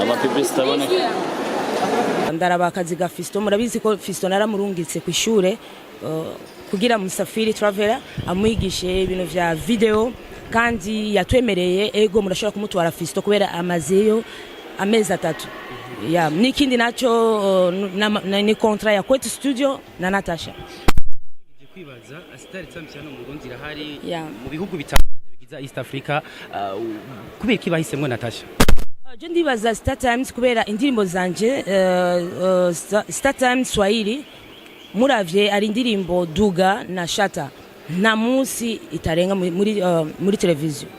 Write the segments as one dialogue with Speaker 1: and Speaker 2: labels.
Speaker 1: Ama publicité aboneka.
Speaker 2: Ndaraba akazi ga Fiston. Murabizi ko Fiston naramurungitse ku ishure kugira Musafiri Traveler amwigishe ibintu vya video, kandi yatwemereye ego murashobora kumutwara Fiston kubera amazeyo amezi 3 ya. N'ikindi naco ni contrat ya Kwetu Studio na Natasha.
Speaker 3: Ngiye kwibaza, Star Times hano mu Burundi irahari, mu bihugu bitandukanye bigize East Africa, kubera iki bahisemwo Natasha?
Speaker 2: Je ndibaza Star Times kubera indirimbo zanje, Star Times Swahili, muravye ari indirimbo Duga na Shata, nta munsi itarenga muri televiziyo.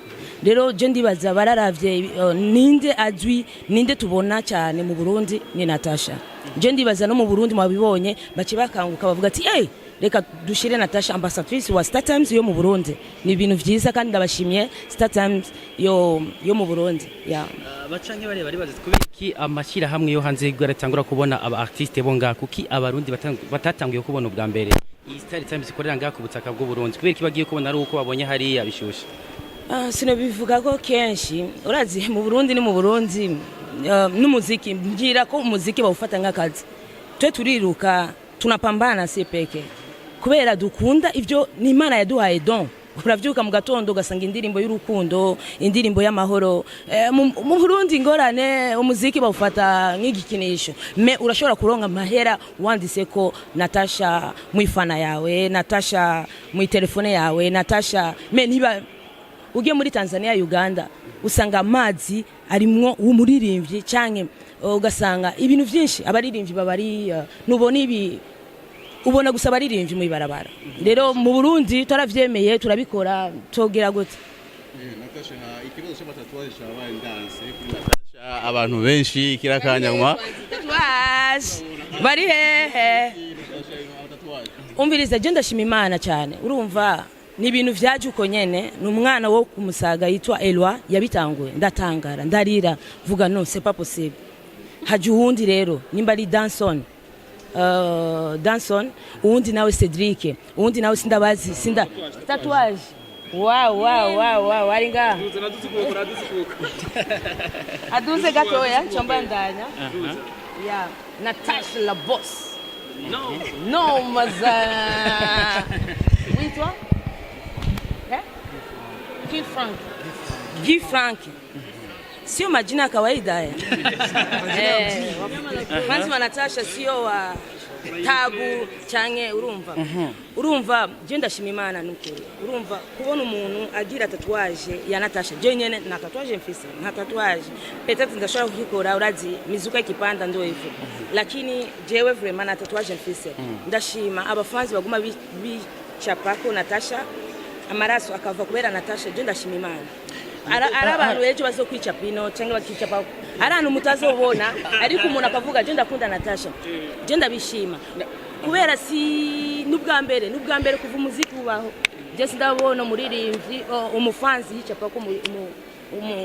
Speaker 2: Rero je ndibaza bararavye ninde azwi, ninde tubona cyane mu Burundi, ni Natasha. Je ndibaza no mu Burundi mwabibonye, bace bakanguka bavuga ati: "Hey, reka dushire Natasha ambassadrice wa Star Times yo mu Burundi." Ni ibintu vyiza kandi ndabashimiye Star Times yo mu Burundi, yeah.
Speaker 3: Bacanke bareba baribaza kubera iki amashyirahamwe yo hanze yaratangura kubona aba artiste bo ngaha, kuki Abarundi batatanguye kubona ubwa mbere iyi Star Times ikorera ngaha ku butaka bw'u Burundi? Kubera iki bagiye kubona ari uko babonye hariya bishushe?
Speaker 2: Ah, sinobivuga ko kenshi urazi mu Burundi ni mu Burundi, n'umuziki mbwira ko umuziki bawufata nk'akazi. Twe turiruka, tunapambana, si peke kubera dukunda ivyo ni Imana yaduhaye don. Uravyuka mu gatondo ugasanga indirimbo y'urukundo, indirimbo y'amahoro. Mu Burundi ingorane, umuziki bawufata nk'igikinisho, mais urashobora kuronka amahera wanditse ko Natasha mwifana yawe, Natasha mu telefone yawe, Natasha. Mais niba ugiye muri Tanzania, Uganda, usanga amazi arimwo umuririmbyi, canke ugasanga ibintu vyinshi abaririmbyi babari, nubona ibi, ubona gusa abaririmbyi mu ibarabara. Rero mu Burundi turavyemeye, turabikora, togira gute?
Speaker 4: Natasha, ikibazo cy'ama tatouage cyabaye ndanse kuri Natasha. Abantu benshi kirakanywa.
Speaker 2: Tatouage bari hehe? Umviriza, je ndashima Imana cyane. Urumva ni ibintu vyaje uko nyene. Ni umwana wo kumusaga yitwa Eloi yabitanguye, ndatangara, ndarira, vuga: "No, c'est pas possible." Haje uwundi rero, nimba ari Danson, Danson, uwundi nawe Cedric, uwundi nawe sindabazi, sinda tatouage. Wow, ari ngaha, aduze gatoya ncombandanya ya Natasha la boss. No maza witwa eh? Guy Frank, Guy Frank sio majina ya kawaida haya. Fans wa Natasha sio wa tabu canke urumva je ndashima Imana nukuri. Urumva kubona umuntu agira tatouage ya Natasha, je nyene na tatouage mfise, nta tatouage, peut-être ndashobora kukikora. Urazi mizuka ikipanda ndo hivyo, lakini jewe vraiment na tatouage mfise. Ndashima abafanzi baguma bicapako Natasha, amaraso akava kubera Natasha. Je ndashima Imana. Ari abantu ejo bazokwica ino cyangwa bakicapa ari ahantu mutazobona, ariko umuntu akavuga: "Je ndakunda Natasha." Je ndabishima kubera si n'ubwa mbere kuva umuziki ubaho, je sindabona umuririmbyi, umufanzi yicapa ko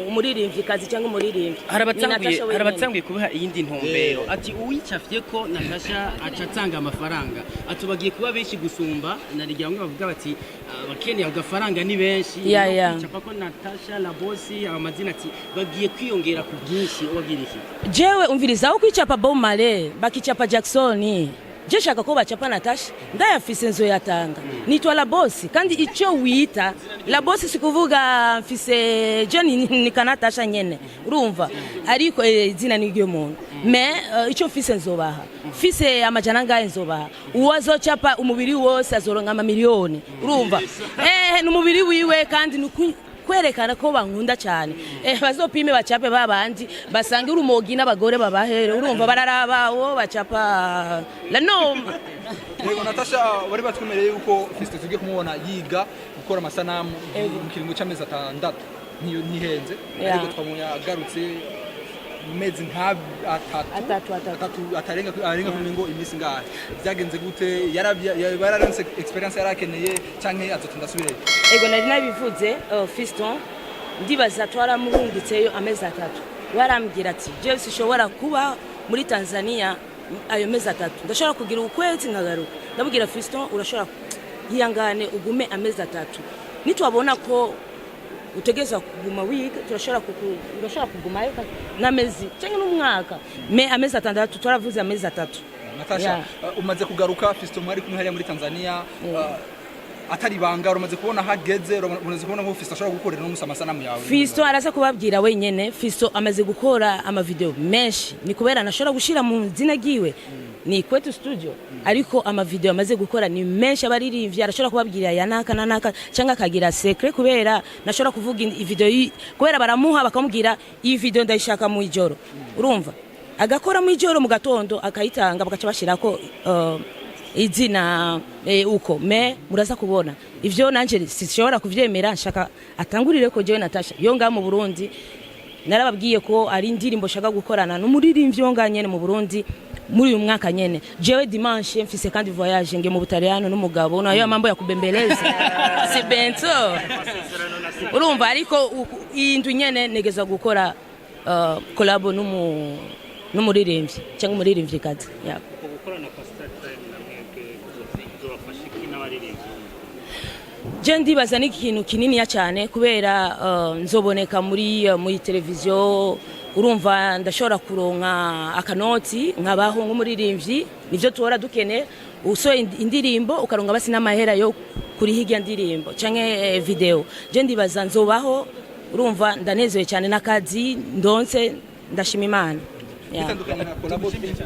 Speaker 2: umuririmbyi kazi cyangwa umuririmbyi.
Speaker 3: Hari
Speaker 2: Ni
Speaker 3: abatanguye
Speaker 2: Natasha
Speaker 3: hari
Speaker 2: wenyene.
Speaker 3: Abatanguye kubaha iyindi ntumbero, ati uwicafye ko Natasha aca atanga amafaranga, ati bagiye kuba benshi gusumba narigira. Bamwe bavuga bati abakeneye agafaranga ni benshi. Kwicapa ko Natasha la boss, amazina, ati bagiye kwiyongera ku bwinshi. Ubabwira iki?
Speaker 2: Jewe umviriza, aho kwicapa Bob Marley bakicapa Jackson, je shaka ko bacapa Natasha. Ndayafise, nzoyatanga. Nitwa la boss, kandi icyo wita la boss si kuvuga mfise je ni ka Natasha nyene, urumva, ariko izina ni ryo muntu. Mais icyo mfise nzobaha. Mfise 400 nzobaha. Uwo azocapa umubiri wose azoronka amamiliyoni, urumva, ni umubiri wiwe, kandi ni kwerekana ko bankunda cyane. Bazopime bacape babandi basange urumogi n'abagore babahere, urumva bararaba uwo bacapa la no.
Speaker 5: Yego Natasha, bari batwemereye yuko Fiston tugiye kumubona yiga gukora amasanamu mu kiringo cy'amezi 6, niyo ntihenze, ariko twamubonye agarutse mu mezi nka 3.
Speaker 2: Atatu, atatu.
Speaker 5: Atatu atarenga, arenga kuri ngo iminsi ngahe. Byagenze gute? Yararonse experience yarakeneye canke azotinda asubireyo?
Speaker 2: Ego, nari nabivuze. Fiston ndibaza twaramurungitseyo amezi 3, warambwira ati: "Jewe sinshobora kuba muri Tanzania ayo mezi 3, ndashobora kugira ukwezi nkagaruka." Ndabwira Fiston: "Urashobora, yihangane ugume amezi 3, nitwabona ko Utegerezwa kuguma wiga. Turashobora urashobora kugumayo n'amezi cyangwa n'umwaka, mais amezi 6, twaravuze amezi 3.
Speaker 5: Natasha, umaze kugaruka, Fiston mwari kumwe hariya muri Tanzania, atari ibanga, umaze kubona hageze, umaze kubona ko Fiston ashobora gukorera no musa amasanamu yawe?
Speaker 2: Fisto araza kubabwira wenyene. Fisto amaze gukora amavideo menshi, ni kubera nashobora gushira mu zina ryiwe, ni Kwetu Studio, ariko amavideo amaze gukora ni menshi. Abaririmbyi arashobora kubabwira ya naka na naka, cyangwa akagira secret, kubera nashobora kuvuga video kubera baramuha, bakamubwira: "Iyi video ndayishaka mu ijoro." Urumva, agakora mu ijoro, mu gatondo akayitanga, bagaca bashirako izina uko. Mais muraza kubona ivyo nanje sishobora kuvyemera. Nshaka atangurire ko jewe Natasha yo ngaha mu Burundi. Narababwiye ko ari indirimbo nshaka gukorana n'umuririmbyi wo ngaha nyene mu Burundi muri uyu mwaka nyene. Jewe dimanche mfise kandi voyage, nge mu Butaliyano n'umugabo, nayo mambo ya kubembeleza si bento. Urumva, ariko iyi ndwi nyene negezwa gukora collabo n'umuririmbyi cyangwa umuririmvyikazi, yeah.
Speaker 1: Uko gukorana kwa Star Time na mwebwe kuzobafasha iki n'abaririmbyi?
Speaker 2: Je ndibaza ni ikintu kininiya cyane, kubera nzoboneka muri televiziyo. Urumva, ndashobora kuronka akanoti nkabaho nk'umuririmbyi. Nivyo tuhora dukene, usohoye indirimbo ukaronka basi n'amahera yo kuri hirya ndirimbo canke video. Je ndibaza nzobaho. Urumva, ndanezerewe cyane n'akazi ndonse, ndashima Imana, yeah.
Speaker 5: Bitandukanye na collabo twumvise.